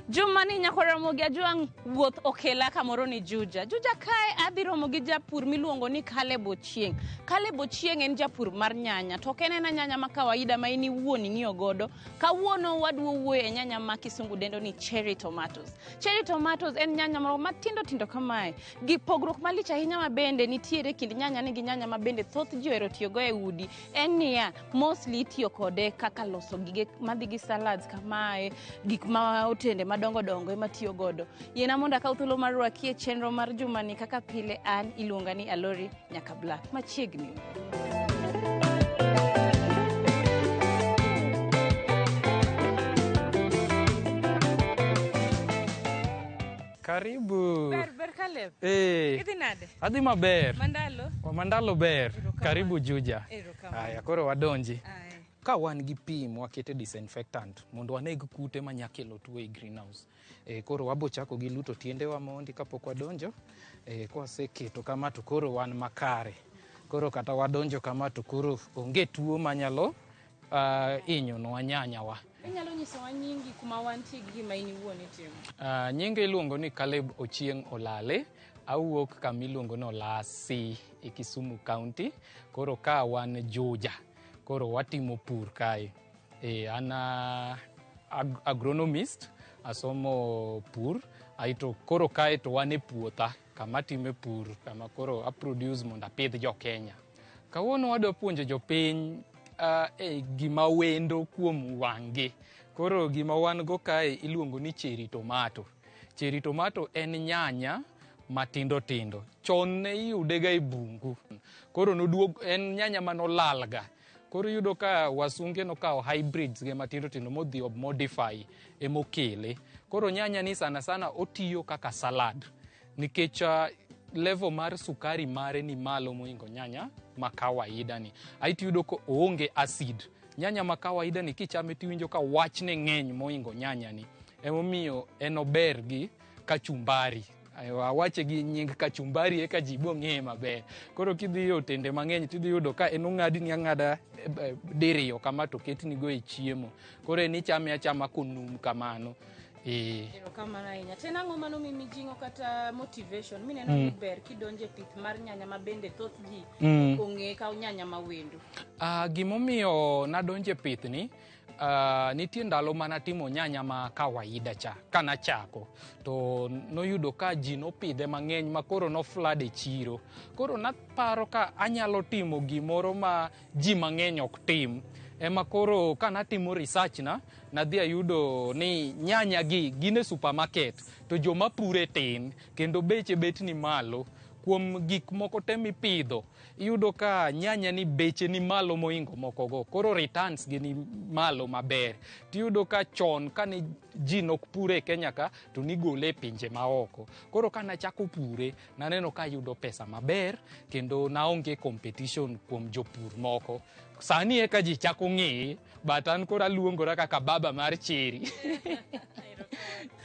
Juma ni nyako Ramogi Ajwang' wuoth okela kamoro ni Juja. Juja kae adhi romo gi japur miluongo ni Caleb Ochieng'. Caleb Ochieng' en japur mar nyanya to ok en ena nyanya ma kawaida ma in iwuon ing'iyo godo. Kawuono wadwa wuoyo e nyanya ma kisungu dendo ni cherry tomatoes. Cherry tomatoes en nyanya moro matindo tindo kamae. Gi pogruok malich ahinya ma bende nitiere kind nyanya ni gi nyanya ma bende thoth ji ohero tiyogo e udi en niya, mostly itiyo kode kaka loso gige madhi gi salads kamae, gik ma otende madongo dongo ema tiyo godo. Yiena mondo akaw thuolo mar rwaki e chenro mar jumani kaka pile an iluonga ni Alori Nyaka Black machiegni. Karibu. Ber ber Caleb. Eh. Idhi nade? Adhi maber. Mandalo? Mandalo ber. Erokamano. Karibu Juja. Erokamano. Aya, koro wadonji. Aya. Ka wan gi pi mwakete disinfectant mondo waneg kute manya kelo tuo e greenhouse. E, koro wabo chako gi luto tiendewa mondi kapok wadonjo. E, kwaseketo kama to koro wan makare. Koro kata wadonjo kama to koro onge tuo manyalo hinyonwa nyanyawa. Inyalo nyisowa nyingi kuma wantie gi gima in iwuon itimo? Nyinga iluongo ni Caleb Ochieng' Olale. Awuok kama iluongo ni Olasi e Kisumu County. Koro ka wan Juja. Koro watimo pur kae. E, an agronomist, asomo pur, aito koro kae to wan e puotha kama atime pur, kama koro a produce mondo apidh jo Kenya. Kawuono wadwa puonjo jopiny e gima wendo kuom wang'gi. Koro gima wan go kae iluongo ni cherry tomato. Cherry tomato en nyanya matindo tindo. Chon ne iyude ga e bungu. Koro noduog, en nyanya manolalga. Koro iyudo ka wasunge nokawo hybrids ge matindo tindo modhi o modify emokele. Koro nyanya ni sana sana otiyo kaka salad. Nikech level mar sukari mare ni malo mohingo nyanya ma kawaida ni. Aito iyudo ka oonge acid. Nyanya ma kawaida ni kichame tiwinjo ka wachne ng'eny mohingo nyanya ni. Emomiyo en ober gi kachumbari. Awache gi nying kachumbari eka ji bo ng'eye maber. Koro kidhi e otende mang'eny tidhi yudo ka en ong'adni ang'ada diriyo kama to ketni go e chiemo. Koro en ichame achama konum kamano. Erokamano ahinya. To en ang'o mano miyi mijing'o kata motivation mineno ni ber kidonjo e pith mar nyanya ma bende thoth ji ong'eye ka nyanya ma wendo? Gimomiyo nadonjo e pith ni, nitie ndalo manatimo nyanya ma kawaida cha kanachako to noyudo ka ji nopidhe mang'eny ma koro noflad e chiro. Koro naparo ka anyalo timo gimoro ma ji mang'eny ok tim. Ema koro kanatimo research na, nadhi ayudo ni nyanya gi gin e supermarket to joma pure tin kendo beche bet ni malo. Kuom gik moko te mipidho, iyudo ka nyanya ni beche ni malo mohingo moko go. Koro returns gi ni malo maber. Tiyudo ka chon kane ji nok pure e Kenya ka, to nigole e pinje maoko. Koro kanachako pure, naneno ka ayudo pesa maber kendo naonge competition kuom jopur moko. Sani eka ji chako ng'eye, but an koro aluongora kaka baba mar cherry.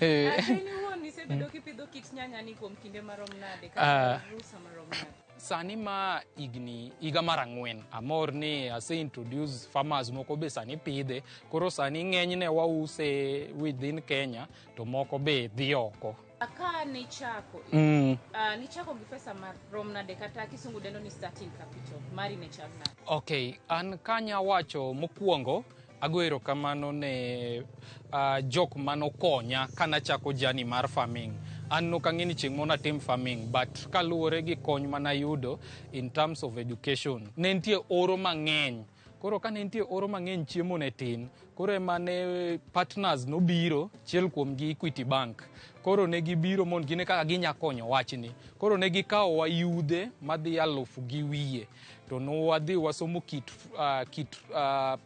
In iwuon isebedo kipidho kit nyanya ni kuom kinde marom nade kata rusa marom nade? Sani ma higni higa mar ang'wen amor ni ase introduce farmers moko be sani pidhe. Koro sani ng'enyne wause within Kenya to moko be dhi oko. Ka nichako, nichako gi pesa marom nade kata kisungu dendo ni starting capital mari ne chal nade? Okay, an kanya wacho mokwongo ago erokamano ne jok manokonya kanachako journey mar farming. An nok ang'e ni chieng' moro natim farming, but kaluwore gi kony manayudo in terms of education, ne nitie oro mang'eny. Koro kane nitie oro mang'eny chiemo ne tin. Koro ema ne partners nobiro, achiel kuom gi Equity Bank. Koro ne gibiro mondo gine kaka ginya konyo wachni. Koro ne gikawowa yudhe madhi alufu gi wiye. To nwadhi wasomo kit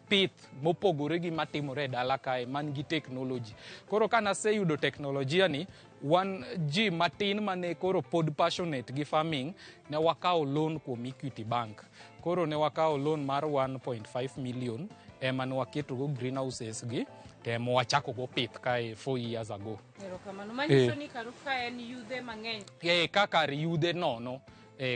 pith mopogore gi matimore e dala kae man gi technology. Koro ka naseyudo teknolojia ni, wan ji matin mane koro pod passionate gi farming, ne wakawo loan kuom Equity Bank. Koro ne wakawo loan mar 1.5 million ema ne waketo go greenhouses gi to ema wachako go pith kae 4 years ago. Erokamano. Manyiso ni karu ka en yudhe mang'eny. Ka kar yudhe nono.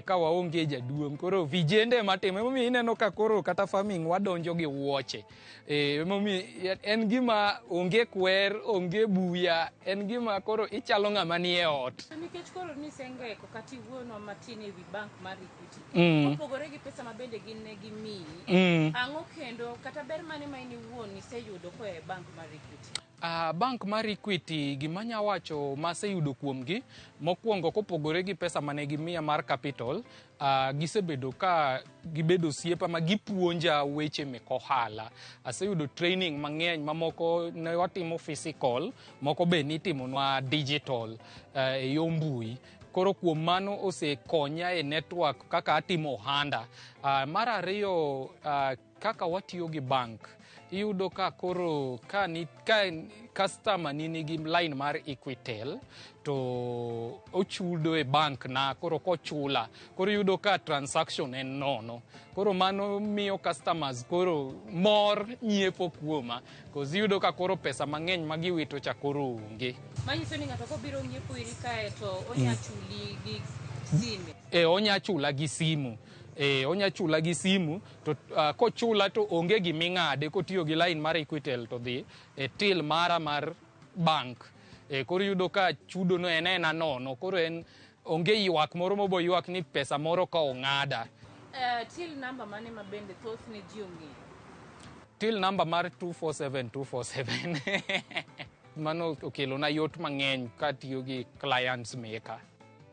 Ka waonge jaduong', koro vijende ema timo. Emomiyo ineno ka koro kata farming wadonjo gi wuoche. Emomiyo en gima onge kwer, onge buya, en gima koro ichalo ng'ama nie ot. To nikech koro nisengeko kata iwuonwa matin e wi bank mar Equity, kopogore gi pesa ma bende gin ne gimiyi, ang'o kendo kata ber mane ma in iwuon iseyudo koa e bank mar Equity? Bank mar Equity, gima anya wacho maseyudo kuomgi, mokwongo kopogore gi pesa mane gimiya mar capital, gisebedo ka gibedo osiepa ma gipuonja weche mek ohala. Aseyudo training mang'eny, mamoko ne watimo physical, moko be nitimonwa digital, e yo mbui. Koro kuom mano osekonya e network kaka atimo ohanda. Mar ariyo, kaka watiyo gi bank, iyudo ka koro ka customer ni nigi line mar Equitel to ochudo e bank na, koro kochula, koro iyudo ka transaction en nono. Koro mano miyo customers koro mor nyiepo kuoma, cause iyudo ka koro pesa mang'eny ma giwito cha koro onge. Manyiso ni ng'ato kobiro nyiepo iri kae to onya chuli gi sime. Onya chula gi simu. Onya chula gi simu to kochula to onge giming'ade kotiyo gi line mar Equitel to dhi e till mara mar bank. Koro iyudo ka chudo no en ena nono, koro en onge ywak moro mobo ywak ni pesa moro ka ong'ada. Till number mane ma bende thothne ji ong'eyo? Till number mar 247 247. Mano okelona yot mang'eny katiyo gi clients meka.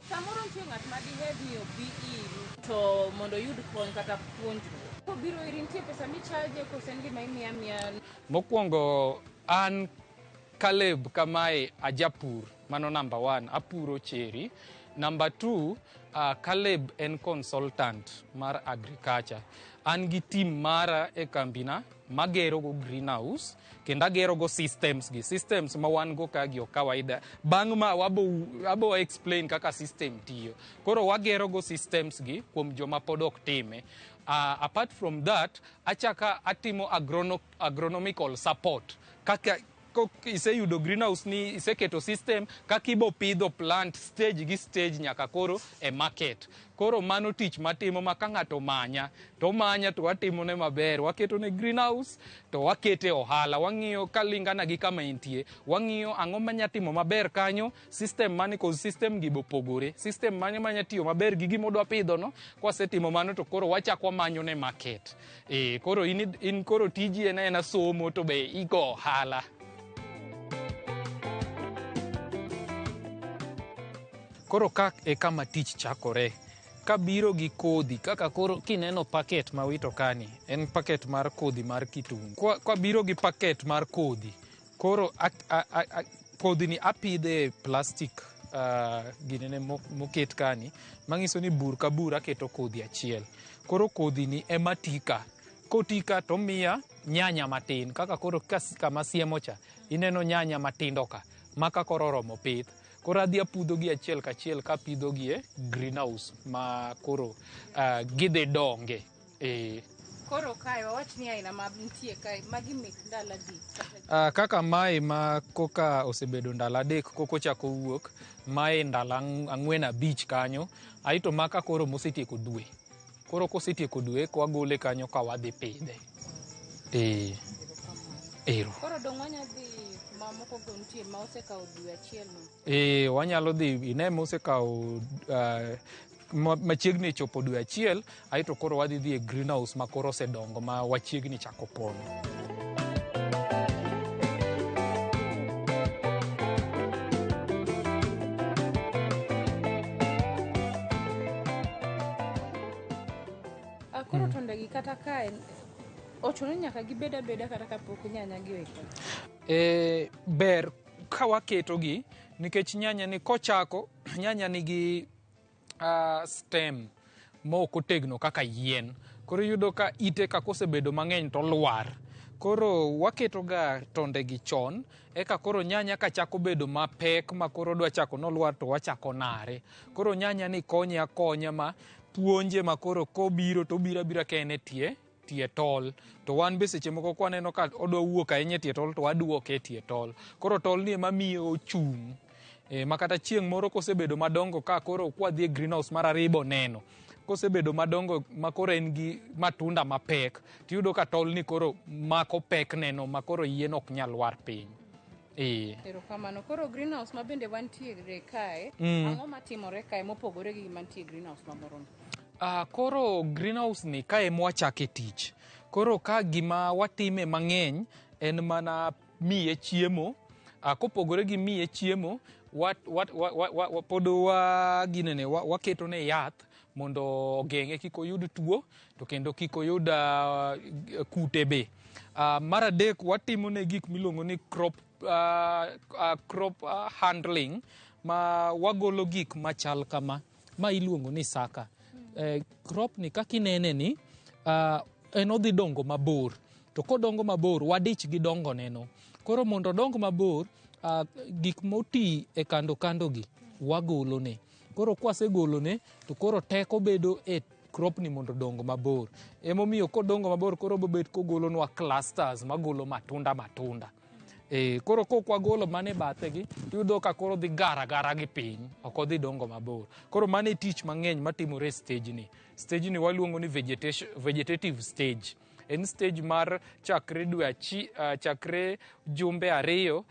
Samoro nitie ng'at ma diher ni obi iri to mondo oyud kony kata puonjruok. Kobiro iri, nitie pesa michaje koso en gima imiyo amiya? Mokwongo an Caleb kamae ajapur, mano number 1, apuro cherry. Number 2, Caleb en consultant mar agriculture. An gi team mara e kambina magero go greenhouse kendo agero go systems gi. Systems ma wan go ka gi ok kawaida. Bang' ma abo explain kaka system tiyo. Koro wagero go systems gi kuom joma pod ok time. Apart from that, achaka atimo agronomical support. Kaka iseyudo greenhouse ni, iseketo system, kaka ibo pidho plant stage gi stage nyaka koro e market. Koro mano tich matimo ma ka ng'ato manya, to omanya to watimone maber. Waketo ne greenhouse to wakete ohala. Wang'iyo kalingana gi kama entie. Wang'iyo ang'o manya timo maber kanyo, system mane, cause system gi bopogore. System mane manya tiyo maber gi gima odwa pidho no. Kwasetimo mano to koro wachako wamanyo ne market. Koro in koro tiji en aena somo to be igo ohala. Koro ka e kama tich chakore. Kabiro gi kodhi, kaka koro kineno paket ma wito kani, en paket mar kodhi mar kitungu. Kwa biro gi paket mar kodhi, koro kodhi ni apidhe e plastic, ginene moket kani, manyiso ni bur ka bur aketo kodhi achiel. Koro kodhi ni ema tika. Kotika to miya nyanya matin, kaka koro kama siemo cha, ineno nyanya matindo ka, maka koro oromo pith. Koro adhi apudho gi achiel kachiel kapidho gi e greenhouse ma koro gidhi donge. Koro kae wawach ni aina ma nitie kae, magi mek ndalo adi? Kaka mae ma koka osebedo ndalo 3 koko chako wuok, mae ndalo 4-5 kanyo, aito maka koro mosetieko dwe. Koro kosetieko dwe, kwagole kanyo ka wadhi pidhe. Ero. Koro dong' wanya dhi mamoko go nitie ma osekawo dwe achiel no? Wanyalo dhi ine mosekawo, machiegni chopo dwe achiel, aeto koro wadhi dhi e greenhouse ma koro osedongo ma wachiegni chako pono. Koro tondegi kata kae ochuno ni nyaka gibed abeda kata kapok nyanya gi oikore? Ber ka waketogi nikech nyanya ni kochako, nyanya nigi stem ma ok otegno kaka yien. Koro iyudo ka ite ka kosebedo mang'eny to lwar. Koro waketoga tondegi chon, eka koro nyanya ka chako bedo mapek ma koro dwa chako nolwar to wachako nare. Koro nyanya ni konye akonya ma puonje ma koro kobiro to obiro abira ka en e tie tol. To wan be seche moko kwaneno ka odwa wuok ahinya e tie tol to waduoke e tie tol. Koro tol ni ema miyo ochung'. Ma kata chieng' moro kosebedo madongo ka koro kwadhi e greenhouse mar ariyo neno kosebedo madongo ma koro en gi matunda mapek, tiyudo ka tol ni koro mako pek neno ma koro yien ok nyal lwar piny. Erokamano. Koro greenhouse ma bende wantiere kae, ang'o matimore kae mopogore gi mantie e greenhouse mamoro no? Koro greenhouse ni kae ema wachake tich. Koro ka gima watime mang'eny en mana miye chiemo. Kopogore gi miye chiemo, pod wa ginene waketone yath mondo ogeng'e kik oyud tuo to kendo kik oyud kute be. Mar adek, watimone gik miluongo ni crop handling, ma wagolo gik machal kama ma iluongo ni saka. Crop ni kaka inene ni en odhi dongo mabor, to kodongo mabor wadich gi dongo neno. Koro mondo odong mabor, gik moti e kando kando gi wagolone. Koro kwasegolone to koro teko bedo e crop ni mondo odong mabor. Emomiyo kodongo mabor koro bobet kogolonwa clusters magolo matunda matunda. Koro kok wagolo mane bathe gi, tiyudo ka koro dhi gara gara gi piny, ok odhi dongo mabor. Koro mano e tich mang'eny matimore e stage ni. Stage ni waluongo ni vegetative stage. En stage mar chakre chakre jumbe 2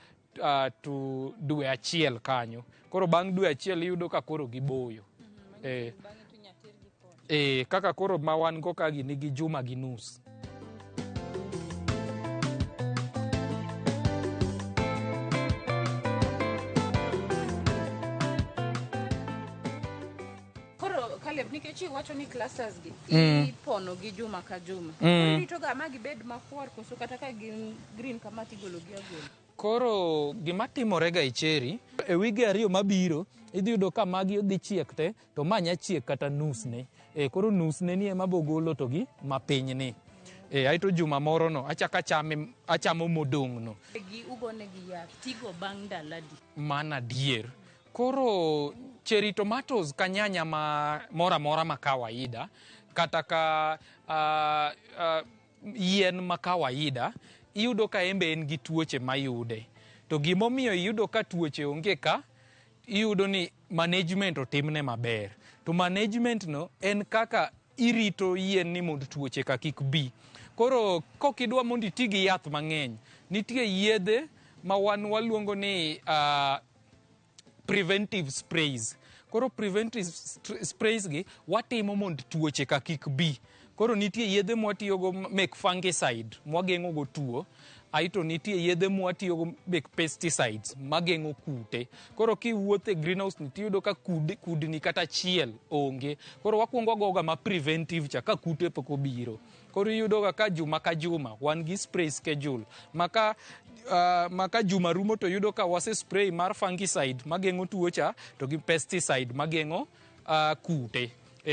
to dwe 1 kanyo. Koro bang' dwe 1 iyudo ka koro giboyo. Kaka koro ma wan go ka gi nigi juma gi nus. Koro Caleb, nikech iwacho ni clusters gi ipono gi juma ka juma, irito ga ma gibed makwar koso kata ka gin green kama tigolo gi agola? Koro gima timore ga e cherry, e wige 2 mabiro idhi yudo ka magi odhi chiek te, to ma nya chiek kata nus ne. Koro nus ne ni ema bogolo to gi mapiny ni. Aeto juma moro no achako achamo modong' no. Gi ugone gi yath tigo bang' ndalo adi? Mano adier. Koro cherry tomatoes ka nyanya ma moro amora ma kawaida, kata ka yien ma kawaida, iyudo ka en be en gi tuoche mayude. To gimomiyo iyudo ka tuoche onge ka, iyudo ni management otimne maber. To management no en kaka irito yien ni mondo tuoche ka kik bi. Koro kokidwa mondo iti gi yath mang'eny, nitie yedhe ma wan waluongo ni preventive sprays. Koro preventive sprays gi watimo mondo tuoche ka kik bi. Koro nitie yedhe mwatiyogo mek fungicide mwageng'o go tuo, aeto nitie yedhe mwatiyogo mek pesticides mageng'o kute. Koro kiwuotho e greenhouse ni tiyudo ka kudni kata achiel onge. Koro wakwongo wagoga ma preventive cha ka kute pok obiro. Koro iyudo ga ka juma ka juma wan gi spray schedule ma ka juma rumo to yudo ka wase spray mar fungicide mageng'o tuo cha to gi pesticide mageng'o kute.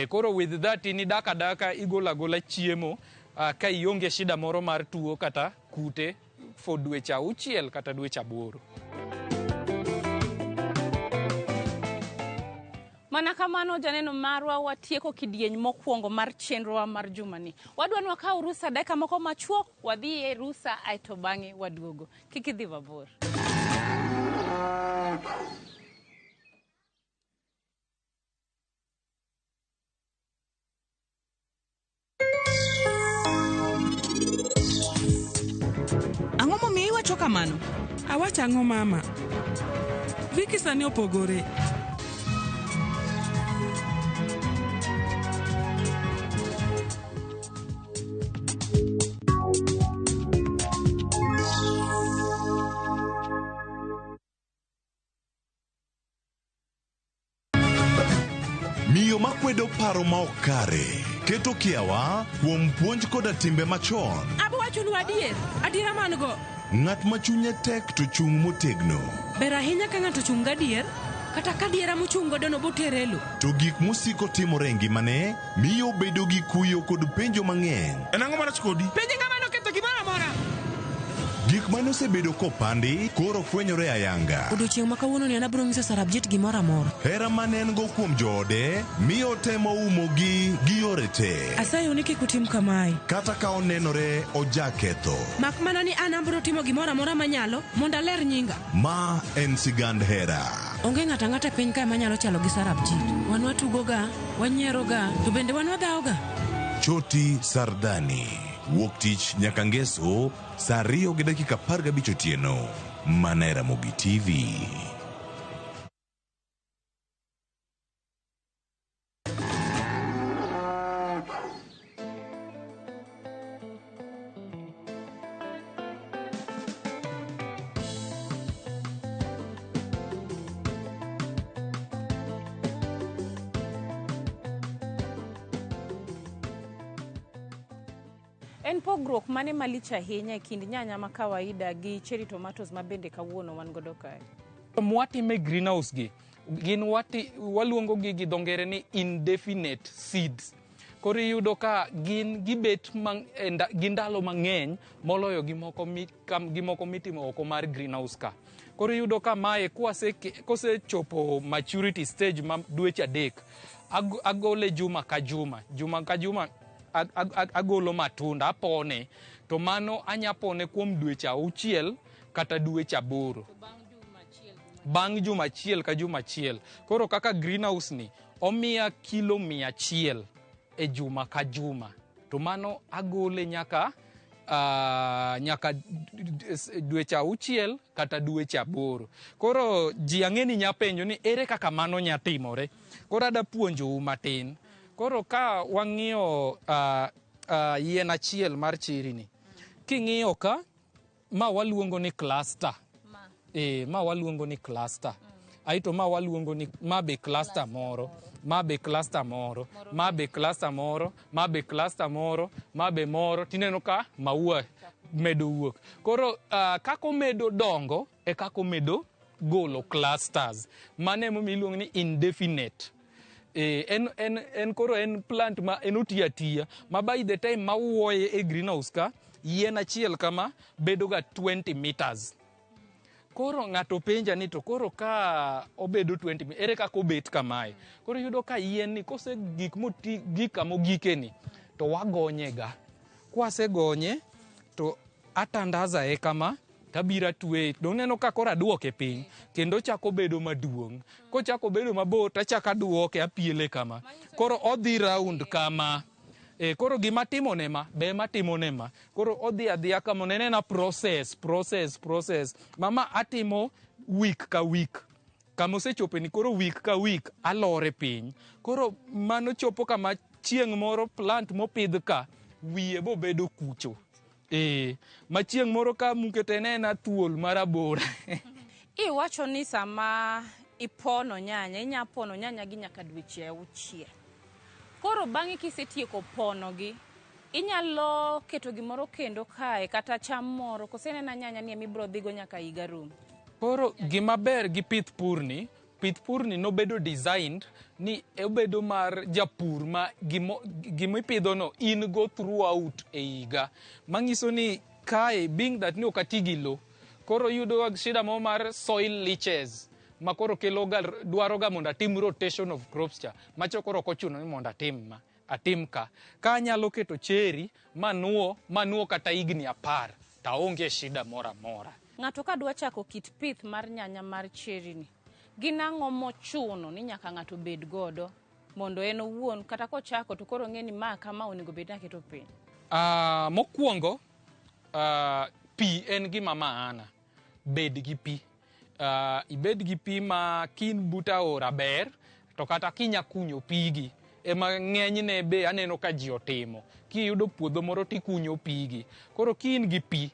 Koro with that in idak adaka igolo agola chiemo ka ionge shida moro mar tuo kata kute for dweche 6 kata dweche 8. Mana kamano janeno marwa, watieko kidieny mokwongo mar chenrowa mar jumani. Wadwa ni wakaw rusa dakika moko machuok, wadhi e rusa aeto bang'e waduogo. Kik idhi mabor. Ang'o momiyo iwacho kamano? Awacho ang'o mama? Viki sani opogore. Miyo makwedo paro ma ok kare keto kiawa kuom puonj koda timbe machon. Abo wachonu adier, adiera man go. Ng'at ma chunye tek to chung' motegno. Ber ahinya ka ng'ato chung' gadier, kata ka adiera mochung' godo no botere e lo. To gik mosiko timore e ngimane miyo obedo gi kuyo kod penjo mang'eny. En ang'o marach kodi? Penj ng'ama noketho gimoro amora. Gik mane osebedo kopandi koro fwenyore ayanga. Odiochieng' ma kawuono ni an abiro nyiso Sarabjit gimoro amora. Hera mane en go kuom joode miyo otemo umogi gi yore te. Asayo ni kik utim kamae. Kata ka onenore ojaketho. Mak mana ni an abiro timo gimoro amora manyalo mondo aler nyinga. Ma en sigand hera. Onge ng'ato ang'ata e piny kae manyalo chalo gi Sarabjit. Wan watugoga, wanyieroga, to bende wan wadhawoga. Choti Sardani. Wuok tich nyaka ngeso saa 2:15 otieno. Mana e Ramogi TV. En pogruok mane malich ahinya e kind nyanya ma kawaida gi cherry tomatoes ma bende kawuono wan godo kae? Mwatime greenhouse gi gin waluongo gi gi dho ngere ni indefinite seeds. Koro iyudo ka gin gibet gi ndalo mang'eny moloyo gi moko mitimo oko mar greenhouse ka. Koro iyudo ka mae kosechopo maturity stage ma dweche 3, agole juma ka juma, juma ka juma agolo matunda, apone, to mano anya pone kuom dweche 6 kata dweche 8. Bang' juma achiel ka juma achiel. Koro kaka greenhouse ni omiya kilo 100 e juma ka juma, to mano agole nyaka dweche 6 kata dweche 8. Koro ji ang'e ni nyapenjo ni ere kaka mano nya timore. Koro ada puonjou matin. Koro ka wang'iyo yien achiel mar cherry ni, king'iyo ka ma waluongo ni cluster. Ma waluongo ni cluster. Aito ma waluongo ni ma be cluster moro, ma be cluster moro, ma be cluster moro, ma be cluster moro, ma be moro, tineno ka maua medo wuok. Koro kako medo dongo e kako medo golo clusters. Mano emomiyo iluongo ni indefinite. En koro en plant ma en oti atiya ma by the time ma wuoye e greenhouse ka yien achiel kama bedo ga 20 meters. Koro ng'ato penja ni to koro ka obedo 20 ere kaka obet kamae? Koro iyudo ka yien ni kose gik moti gik kama ogike ni to wagonye ga. Kwasegonye to atandaza e kama tabiro atweye. To uneno ka koro aduoke piny kendo ochako bedo maduong'. Kochako bedo mabor tachako aduoke apiele kama. Koro odhi round kama. Koro gima timone ma be ema timone ma. Koro odhi adhiya kama onenena process, process, process. Mama atimo week ka week. Kama osechope ni koro week ka week alore piny. Koro mano chopo kama chieng' moro plant mopidh ka wiye bobedo kucho. Ma chieng' moro ka mukete ne en thuol marabora. Iwacho ni sama ipono nyanya, inya pono nyanya gi nyaka dweche 6. Koro bang'e kisetieko pono gi, inyalo keto gimoro kendo kae kata cham moro, kose en nyanya ni emibiro dhigo nyaka higa rum? Koro gima ber gi pith pur ni, pith pur ni nobedo designed ni obedo mar japur ma gimipidho no in go throughout e higa. Manyiso ni kae being that ni ok ati gi lo, koro yudo shida moro mar soil leaches ma koro kelo ga, dwaro ga mondo atim rotation of crops cha. Macho koro ok ochuno ni mondo atim ma, atim ka. Ka anyalo keto cherry manuo kata higni 10 taonge shida moro amora. Ng'ato ka dwa chako kit pith mar nyanya mar cherry ni, gin ang'o mochuno ni nyaka ng'ato bed godo mondo en owuon kata kochako to koro ng'e ni ma kama onego bed ni aketo piny? Mokwongo, pi en gima maana. Bed gi pi. Ibed gi pi ma kin but aora ber, to kata kinya kunyo pigi ema ng'enyne be aneno ka ji otimo. Kiyudo puodho moro tikunyo pigi. Koro ka in gi pi,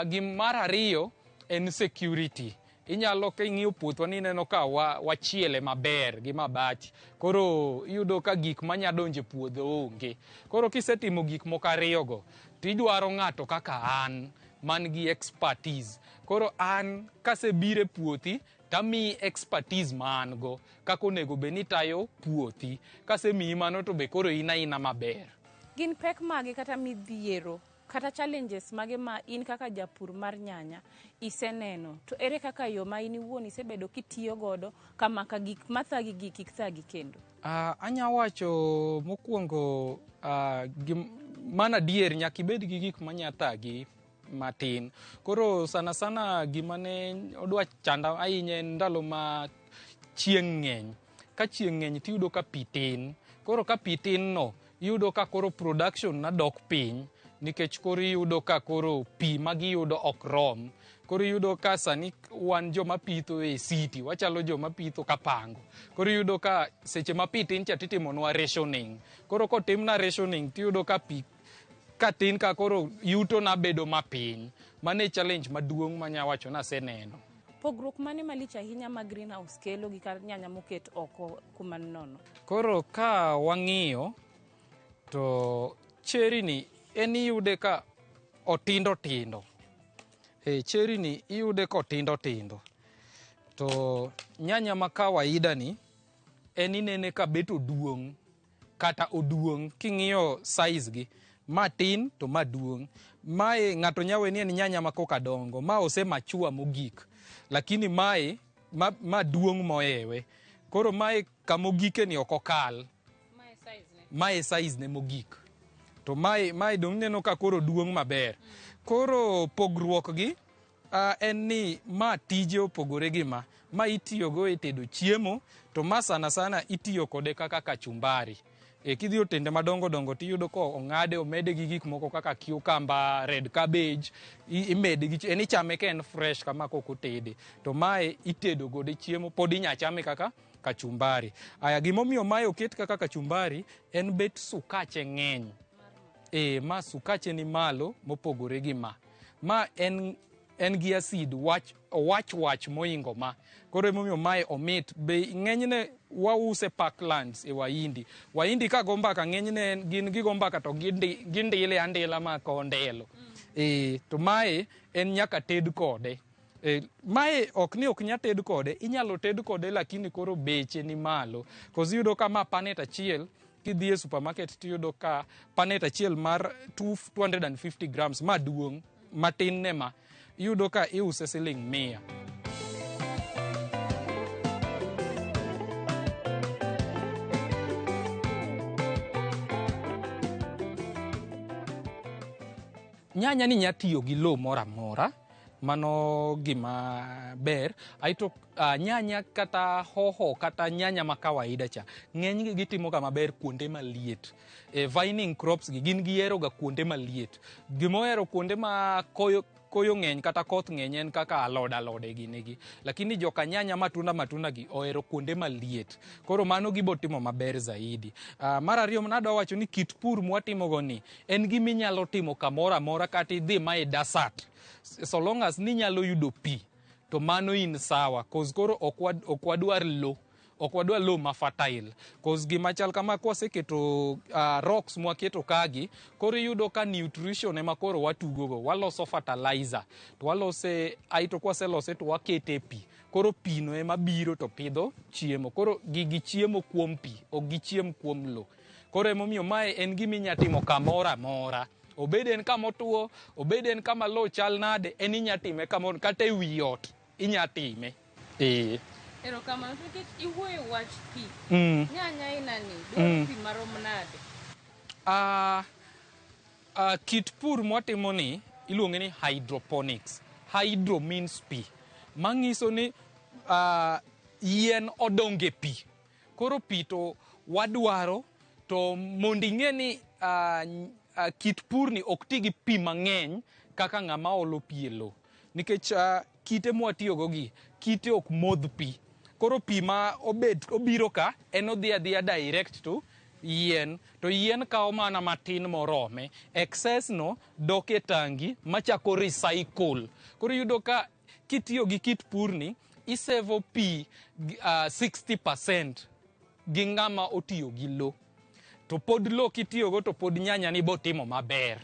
gimar ariyo en security. Inyalo ka ing'iyo puothwa ni ineno ka wachiele maber gi mabati. Koro iyudo ka gik manya donjo e puodho onge. Koro kisetimo gik moko ariyogo, tidwaro ng'ato kaka an man gi expertise. Koro an kasebiro e puothi, tamiyi expertise ma an go kaka onego bed ni itayo puothi. Kasemiyi mano to be koro in aina maber. Gin pek mage kata midhiero kata challenges mage ma in kaka japur mar nyanya iseneno, to ere kaka yo ma in iwuon isebedo kitiyo godo kamaka gik mathagi gi kik thagi kendo? Anya wacho mokwongo, mana adier nyaka ibed gi gik manya thagi matin. Koro sana sana gima ne odwa chanda ahinya en ndalo ma chieng' ng'eny. Ka chieng' ng'eny tiyudo ka pi tin. Koro ka pi tin no, iyudo ka koro production na dok piny nikech koro iyudo ka koro pi ma giyudo ok rom. Koro iyudo ka sani wan joma pitho e city, wachalo joma pitho kapango. Koro iyudo ka seche ma pi tin cha titimonwa rationing. Koro kotimna rationing tiyudo ka pi ka tin ka koro yuto na bedo mapiny. Mano e challenge maduong' manya wacho ni aseneno. Pogruok mane malich ahinya ma greenhouse kelo gi kar nyanya moket oko kuma nono? Koro ka wang'iyo to cherry ni en iyude ka otindo tindo. E cherry ni iyude ka otindo tindo. To nyanya ma kawaida ni en inene ka bet oduong' kata oduong' king'iyo size gi. Ma tin to ma duong'. Mae ng'ato nya we ni en nyanya ma koka dongo. Ma ose mature mogik. Lakini mae ma duong' mohewe. Koro mae kamogike ni ok okal. Mae size ne mogik. To mae dong' ineno ka koro duong' maber. Koro pogruok gi en ni ma tije opogore gi ma. Ma itiyogo e tedo chiemo to ma sana sana itiyo kode kaka kachumbari. E kidhi otende madongo dongo tiyudo ka ong'ade omede gi gik moko kaka cucumber, red cabbage, imede gi en ichame ka en fresh kama kok otede. To mae itedo gode chiemo pod inya chame kaka kachumbari. Aya gimomiyo mae oket kaka kachumbari en bet sukache ng'eny. E ma sukache ni malo mopogore gi ma. Ma en gi acid wach owach wach moingo ma. Koro emomiyo mae omit. Be ng'enyne wause Parklands e Wahindi. Wahindi ka go mbaka ng'enyne gin gigo mbaka to gindile andila ma kondelo. E, to mae en nyaka ted kode. E, mae ok ni ok nya ted kode, inyalo ted kode lakini koro beche ni malo. Cause iyudo ka ma panet achiel kidhi e supermarket tiyudo ka panet achiel mar 250 grams ma duong' matin ne ma iyudo ka iuse siling 100. Nyanya ni nya tiyo gi lowo moro amora, mano gima ber. Aeto nyanya kata hoho kata nyanya ma kawaida cha, ng'enygi gitimo ga maber kuonde maliet. E, vining crops gi gin gihero ga kuonde maliet. Gimohero kuonde ma koyo ng'eny kata koth ng'eny en kaka alode alode gini gi. Lakini joka nyanya matunda matunda gi ohero kuonde maliet. Koro mano gibo timo maber zaidi. Mar ariyo nadwa wacho ni kit pur mwatimo go ni en gima inyalo timo kamoro amora kata idhi ma e desert. So long as ninyalo yudo pi to mano in sawa. Cause koro ok wadwar lowo. Ok wadwar lowo ma fertile. Cause gima chal kama kwaseketo rocks mwaketo kagi, koro iyudo ka nutrition ema koro watugo go. Waloso fertilizer. To walose, aeto kwaselose to wakete e pi. Koro pi no ema biro to pidho chiemo. Koro gigi chiemo kuom pi, ok gichiem kuom lowo. Koro emomiyo mae en gima inya timo kamoro amora. Obed en kama otuo, obed en kama lowo chal nade, en inya time kamoro, kata e wi ot inya time. E. Erokamano to nikech iwuoyo wach pi. Nyanya aina ni dwaro pi marom nade? Kit pur mwatimo ni iluonge ni hydroponics. Hydro means pi. Manyiso ni yien odongo e pi. Koro pi to wadwaro to mondo ing'e ni kit pur ni ok ti gi pi mang'eny kaka ng'ama olo pi e lowo. Nikech kite mwatiyogo gi, kite ok modh pi. Koro pi ma obiro ka, en odhi adhiya direct to yien. To yien kawo mana matin morome. Excess no dok e tangi machako recycle. Koro iyudo ka kitiyo gi kit pur ni, isevo pi 60% gi ng'ama otiyo gi lowo. To pod lowo kitiyogo to pod nyanya ni botimo maber.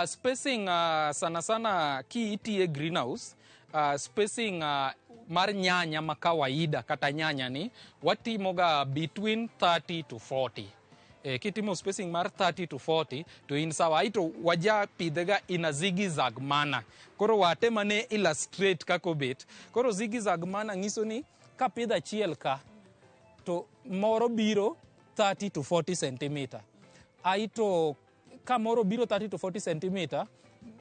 Spacing sana sana ki itiye greenhouse, spacing mar nyanya ma kawaida kata nyanya ni watimoga between 30 to 40. Kitimo spacing mar 30 to 40 to in sawa. Aeto waja pidhega in a zigzag manner. Koro watemane illustrate kaka obet. Koro zigzag manner nyiso ni kapidho achiel ka to moro biro 30 to 40 centimeter. Aeto ka moro biro 30 to 40 centimeter,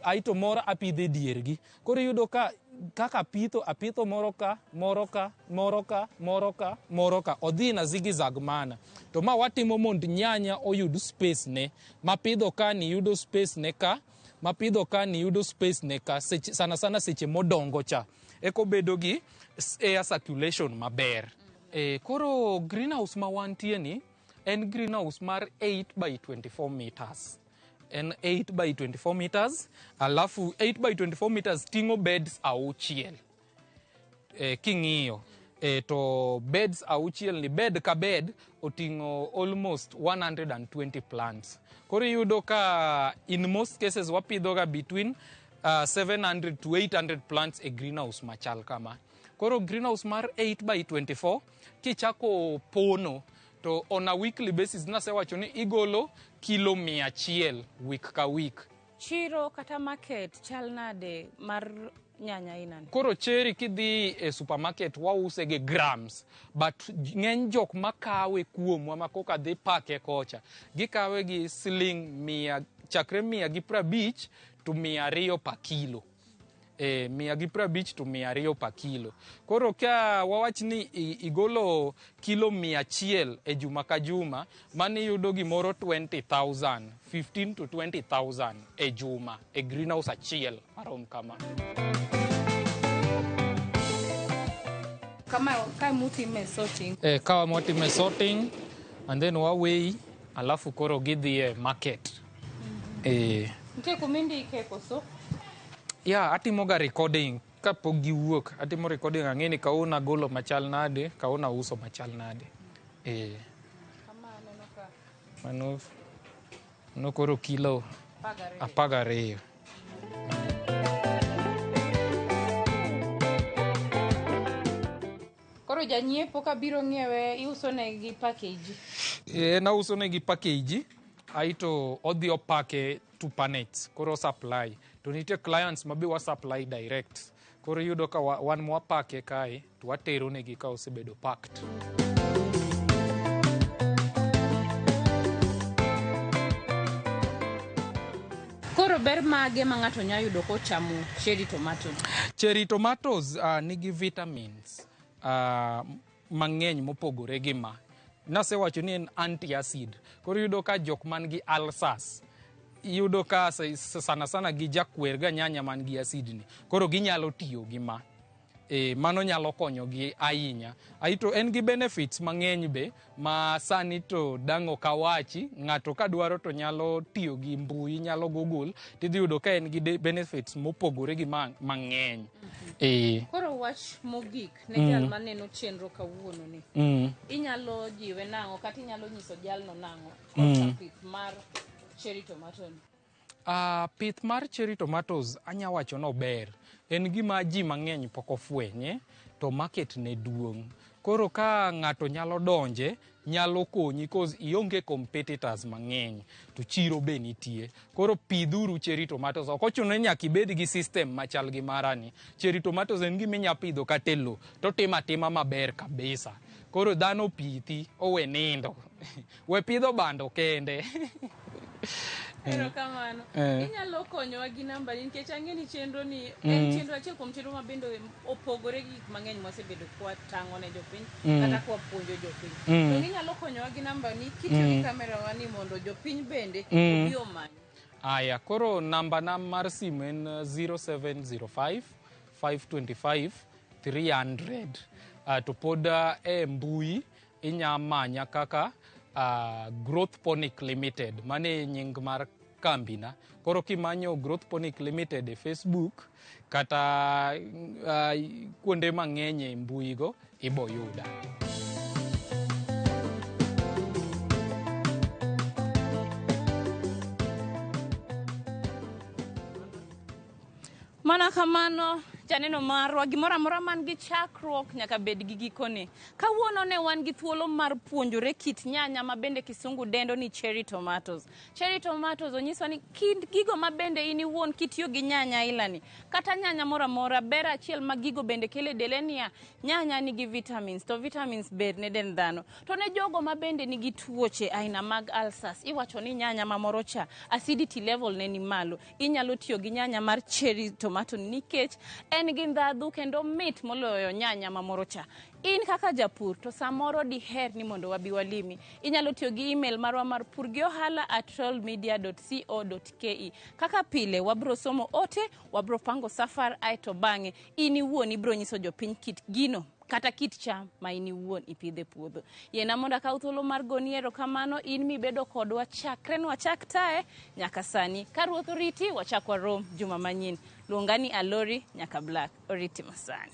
aeto moro apidho e diergi. Koro iyudo ka kaka pitho apitho moro ka moro ka moro ka moro ka moro ka odhi na zigzag mana to ma watimo mondo nyanya oyud space ne mapidho ka ni yudo space ne ka mapidho ka ni yudo space ne ka seche, sana sana seche modongo cha eko bedo gi air circulation maber. Koro greenhouse ma wantie ni en greenhouse mar 8 by 24 meters. En 8 by 24 meters, alafu 8 by 24 meters ting'o beds auchiel. King'iyo to beds auchiel ni bed ka bed oting'o almost 120 plants. Koro iyudo ka in most cases wapidho ga between 700 to 800 plants e greenhouse machal kama. Koro greenhouse mar 8 by 24 kichako pono to on a weekly basis nasewacho ni igolo kilo 100 week ka week. Chiro kata market chal nade mar nyanya ainani? Koro cherry kidhi e supermarket wause gi grams, but ng'eny jok makawe kuomwa ma koka dhi pake kocha gikawe gi siling 100 chakre 150 to 200 per kilo. 150 to 200 per kilo. Koro ka wawach ni igolo kilo 100 e juma ka juma, mano iyudo gimoro 20,000, 15 to 20,000 e juma e greenhouse achiel marom kama. Kama kae mutime sorting. Kawa mwatime sorting and then waweigh alafu koro gidhi e market. Nitie kumindike koso? Ya, atimoga recording kapok giwuok. Atimo recording ang'e ni kawuono agolo machal nade, kawuono auso machal nade. Kama aneno ka Mano koro kilo 12. 12. Koro janyiepo kabiro ng'iewe iuso negi package. Nauso negi package aito odhi opake to pallets koro supply to nitie clients ma be wa supply direct koro iyudo ka wan mwapake kae to watero negi ka osebedo packed. Koro ber mage ma ng'ato nyalo yudo kochamo cherry tomato? Cherry tomatoes nigi vitamins mang'eny mopogore gi ma. Nasewacho ni en anti-acid. Koro iyudo ka jok man gi ulcers iyudo ka sana sana gi jakwer ga nyanya man gi acid ni. Koro ginyalo tiyo gi ma. Mano nyalo konyo gi ahinya. Aito en gi benefits mang'eny be ma sani to dang' ok awachi, ng'ato ka dwaro to nyalo tiyo gi mbui, nyalo google, tidhi yudo ka en gi benefits mopogore gi mang'eny. Koro wach mogik ne jal maneno chenro kawuono ni. Inyalo jiwe nang'o kata inyalo nyiso jalno nang'o korka pith mar cherry tomato ni? Pith mar cherry tomatoes anya wacho ni ober. En gima ji mang'eny pok ofwenye to market ne duong'. Koro ka ng'ato nyalo donje, nyalo konyi cause ionge competitors mang'eny to chiro be nitie. Koro pidhuru cherry tomatoes. Ok ochuno ni nyaka ibed gi system machal gi marani. Cherry tomatoes en gima inya pidho kata e lowo to timo atima maber kabisa. Koro dhano pithi, owe nindo. We pidho bando kende. Erokamano. Inyalo konyowa gi namba ni nikech ang'e ni chenro ni en chenro achiel kuom chenro ma bende opogore gi gik mang'eny mwasebedo kwatang'o ne jopiny kata kwapuonjo jopiny. To inyalo konyowa gi namba ni kitiyo gi kamera wa ni mondo jopiny bende obi omany. Aya, koro namba na mar simu en 0705 525 300. To pod e mbui inya manya kaka Growth Ponic Limited. Mano e nying mar kambina. Koro kimanyo Growth Ponic Limited e Facebook kata kuonde mang'eny e mbui go ibo yuda. Mana kamano, janeno marwa, gimoro amora man gi chakruok nyaka bed gi gikone. Kawuono ne wan gi thuolo mar puonjore kit nyanya ma bende kisungu dendo ni cherry tomatoes. Cherry tomatoes onyiswa ni kind gigo ma bende in iwuon kitiyo gi nyanya ailani, kata nyanya moro amora, ber achiel ma gigo bende kelo e del en niya, nyanya nigi vitamins, to vitamins ber ne dend dhano. To ne jogo ma bende nigi tuoche aina mag ulcers, iwacho ni nyanya mamoro cha, acidity level ne ni malo. Inyalo tiyo gi nyanya mar cherry tomato nikech en En gi ndhadhu kendo mit moloyo nyanya mamoro cha. In kaka japur to samoro diher ni mondo wabi walimi. Inyalo tiyo gi email marwa mar purgiohala@royalmedia.co.ke. Kaka pile wabro somo ote, wabro pango safar aeto bang'e in iwuon ibro nyiso jopiny kit gino kata kit cham ma in iwuon ipidho e puodho. Yiena mondo akaw thuolo mar goni erokamano in mibedo kodwa chakre nwachak tae nyaka sani. Ka Ruoth oriti, wachak warom juma manyien. Luonga ni Alori nyaka Black. Oriti masani.